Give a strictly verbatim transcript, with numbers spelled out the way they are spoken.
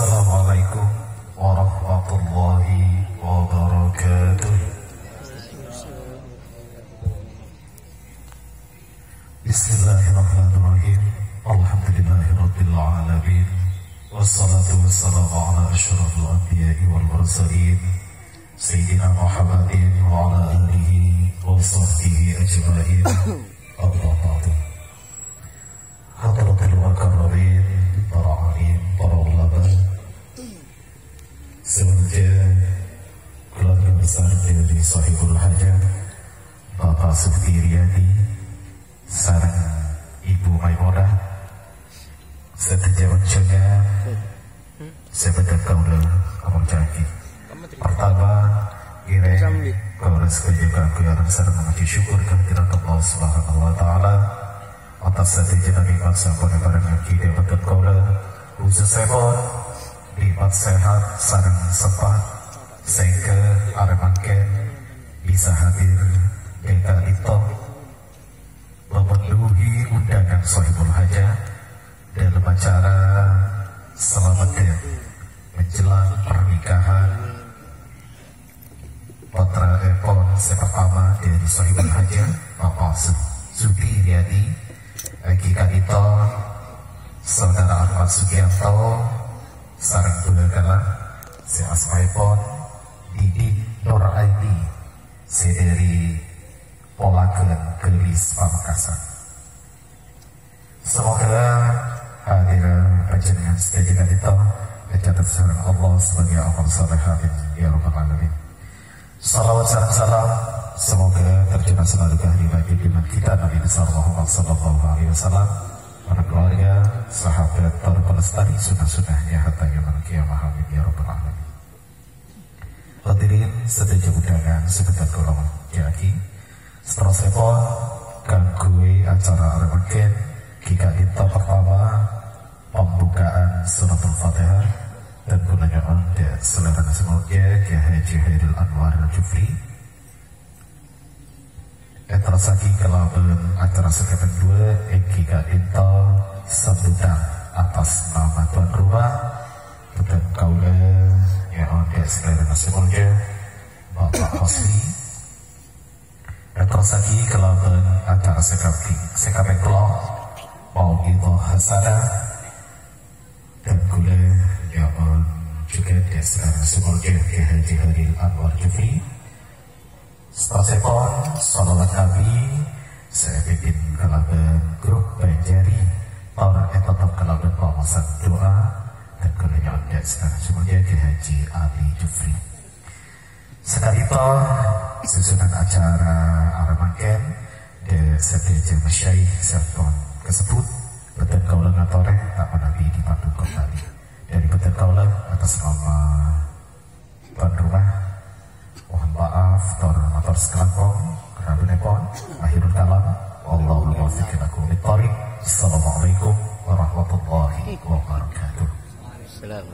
Assalamualaikum warahmatullahi wabarakatuh. Bismillahirrahmanirrahim. Alhamdulillahirabbil alamin. Wassalatu wassalamu ala asyrafil anbiya'i wal mursalin, Sayyidina Muhammadin wa ala alihi wa sahbihi ajma'in. Amma ba'du. Hadratil mukarramin, para alim, para ulama. Selanjutnya, keluarga besar dari Sahibul Hajah, Bapak Sukti Riyadi, sareng Ibu Maimunah, sadhâjâ onjhângan sè bâdhân kaulâ amoljâ'aghi. Partama, ngèrèng kaulâ sadhâjâ kaangghuy alang sareng mamojhi syukur kahadirat Allah Subhanahu wa Ta'ala atas sadhâjâ nikmat sè ampon èparèngaghi dâ' bâdhân kaulâ, khususèpon nikmat sehat sareng sempat, sehingga arè mangkèn bisa hadir dâ' ka'dinto. Memenuhi undangan Sohibul Hajat dalam acara selamat menjelang pernikahan putra èpon sè pertama dari Sohibul Hajat, Bapak Su-, Sudi Riyadi, èngghi ka'dinto Saudara Ahmad Sugianto, sareng bhâkalla sè asmaèpon Didin Nuraini, sè dari Polagan Gelis Pamekasan. Semoga hadir panjenengan sadhâjâ ka'dinto ècatet sareng Allah sebagai amal saleh. Amin ya rabbal alamin. Salawat sareng salam semoga tercurah selalu ke ahli baiti junjungan kita Nabi besar Muhammad sallallahu alaihi wasallam, para keluarga, sahabat, para pelestari sunnah-sunnahnya hatta yaumil qiyamah. Amin ya rabbal alamin. Hadirin sadhâjâ undangan sè bhâdhân kaulâ molja'aghi. Saterrossèpon, kaangghuy acara arè mangkèn, ghi ka'dinto partama pembukaan Suratul Fatihah, dan kaulâ nyo'on dâ' salèrana sè moljâ Kiai Haji Khairul Anwar Al-Jufri. Èterrossaghi kalabân acara sè kapèng duwâ' èngghi ka'dinto sambutan atas nama tuan rumah. Bhâdhân kaulâ nyo'on dâ' salèrana sè moljâ Bapak Hosni. Èterrossaghi kalabân acara sè kapèng, sè kapèng tello', Mau'idhah Hasanah. Dan kaulâ nyo'on jhughân dâ' salèrana sè moljâ Kiai Haji Khairul Anwar Jufri. Saterrossèpon, shalawat Nabi sè èpimpin kalabân grup Banjari, tor ètotop kalabân pamasan du'a, dan kaulâ nyo'on dâ' salèrana sè moljâ Kiai Haji Ali Jufri. Saka'dinto, susunan acara arè mangkèn, dâ' sadhâjâ masyayikh sè ampon kasebbhut, bhâdhân kaulâ ngatorè ta' manabi dipandhung kembali. Dâri bhâdhân kaulâ atas nama tuan rumah, mohon maaf, tor mator sakalangkong, karabânèpon, akhirul kalam, wallahul muwaffiq ila aqwamit thoriq. Assalamualaikum warahmatullahi wabarakatuh. Waalaikumsalam.